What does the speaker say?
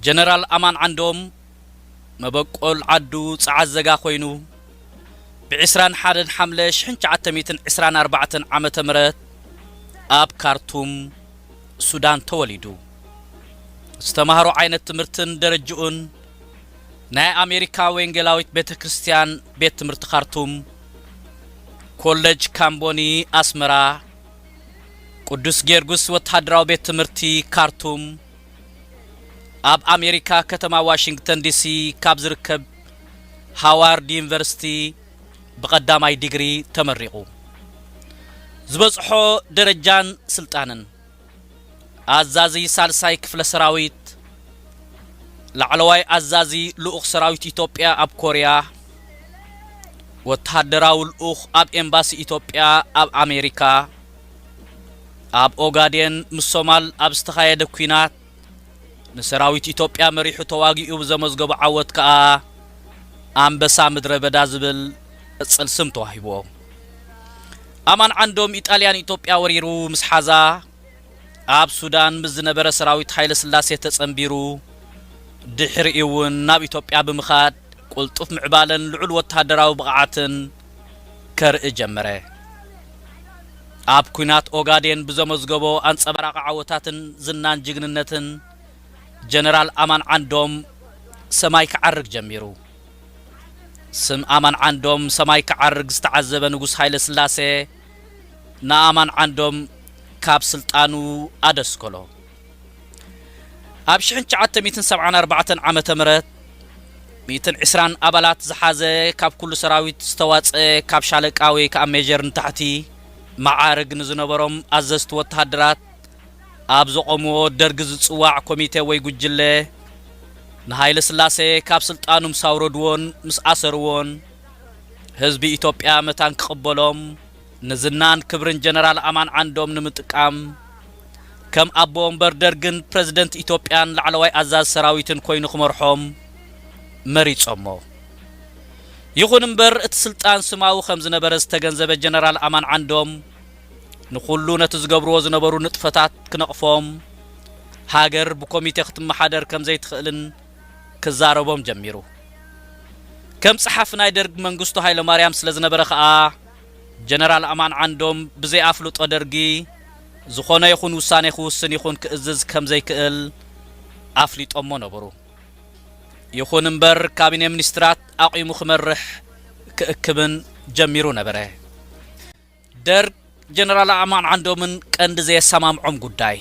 ጀነራል ኣማን ዓንዶም መበቆል ዓዱ ጸዓት ዘጋ ኮይኑ፣ ብ ዕስራን ሓደን ሓምለ ሽሕን ትሽዓተ ሚእትን ዕስራን ኣርባዕተን ዓመተ ምህረት ኣብ ካርቱም ሱዳን ተወሊዱ። ዝተማህሮ ዓይነት ትምህርትን ደረጅኡን ናይ ኣሜሪካ ወንጌላዊት ቤተ ክርስቲያን ቤት ትምህርቲ ካርቱም፣ ኮለጅ ካምቦኒ ኣስመራ፣ ቅዱስ ጊዮርጊስ ወተሃደራዊ ቤት ትምህርቲ ካርቱም፣ ኣብ ኣሜሪካ ከተማ ዋሽንግተን ዲሲ ካብ ዝርከብ ሃዋርድ ዩኒቨርሲቲ ብቐዳማይ ዲግሪ ተመሪቑ። ዝበጽሖ ደረጃን ስልጣንን ኣዛዚ ሳልሳይ ክፍለ ሰራዊት፣ ላዕለዋይ ኣዛዚ ልኡኽ ሰራዊት ኢትዮጵያ ኣብ ኮርያ፣ ወተሃደራዊ ልኡኽ ኣብ ኤምባሲ ኢትዮጵያ ኣብ ኣሜሪካ፣ ኣብ ኦጋዴን ምስ ሶማል ኣብ ዝተኻየደ ኲናት ንሰራዊት ኢትዮጵያ መሪሑ ተዋጊኡ ብዘመዝገቦ ዓወት ከኣ ኣንበሳ ምድረ በዳ ዝብል ቅጽል ስም ተዋሂብዎ። ኣማን ዓንዶም ኢጣልያን ኢትዮጵያ ወሪሩ ምስ ሓዛ፣ ኣብ ሱዳን ምስ ዝነበረ ሰራዊት ሃይለ ስላሴ ተጸንቢሩ፣ ድሕሪኡ እውን ናብ ኢትዮጵያ ብምኻድ ቅልጡፍ ምዕባለን ልዑል ወተሃደራዊ ብቕዓትን ከርኢ ጀመረ። ኣብ ኲናት ኦጋዴን ብዘመዝገቦ ኣንጸባራቒ ዓወታትን ዝናን ጅግንነትን፣ ጀነራል ኣማን ዓንዶም ሰማይ ክዓርግ ጀሚሩ። ስም ኣማን ዓንዶም ሰማይ ክዓርግ ዝተዓዘበ ንጉስ ሃይለ ስላሴ ንኣማን ዓንዶም ካብ ስልጣኑ ኣደስከሎ። ኣብ ሽሕን ትሽዓተ ሚእትን ሰብዓን ኣርባዕተን ዓመተ ምህረት ሚእትን ዕስራን ኣባላት ዝሓዘ፣ ካብ ኩሉ ሰራዊት ዝተዋጸ፣ ካብ ሻለቃ ወይ ከኣ ሜጀር ንታሕቲ መዓርግ ንዝነበሮም ኣዘዝቲ ወተሃደራት ኣብ ዘቖምዎ ደርጊ ዝጽዋዕ ኮሚቴ ወይ ጉጅለ፣ ንሃይለ ስላሴ ካብ ስልጣኑ ምስ ኣውረድዎን ምስ ኣሰርዎን፣ ህዝቢ ኢትዮጵያ መታን ክቕበሎም፣ ንዝናን ክብርን ጀነራል ኣማን ዓንዶም ንምጥቃም፣ ከም ኣቦ ወንበር ደርግን ፕረዚደንት ኢትዮጵያን ላዕለዋይ ኣዛዚ ሰራዊትን ኮይኑ ክመርሖም መሪጾሞ። ይኹን እምበር፣ እቲ ስልጣን ስማዊ ከም ዝነበረ ዝተገንዘበ ጀነራል ኣማን ዓንዶም፣ ንኹሉ ነቲ ዝገብርዎ ዝነበሩ ንጥፈታት ክነቕፎም፣ ሃገር ብኮሚቴ ክትመሓደር ከም ዘይትኽእልን ክዛረቦም ጀሚሩ። ከም ጸሓፊ ናይ ደርግ መንግስቱ ሃይለማርያም ስለ ዝነበረ ከኣ፣ ጀነራል ኣማን ዓንዶም ብዘይ ኣፍልጦ ደርጊ ዝኾነ ይኹን ውሳኔ ክውስን ይኹን ክእዝዝ ከም ዘይክእል ኣፍሊጦሞ ነበሩ። ይኹን እምበር፣ ካቢኔ ሚኒስትራት ኣቑሙ ክመርሕ ክእክብን ጀሚሩ ነበረ። ደርግ ጀነራል ኣማን ዓንዶምን ቀንዲ ዘየሰማምዖም ጉዳይ፣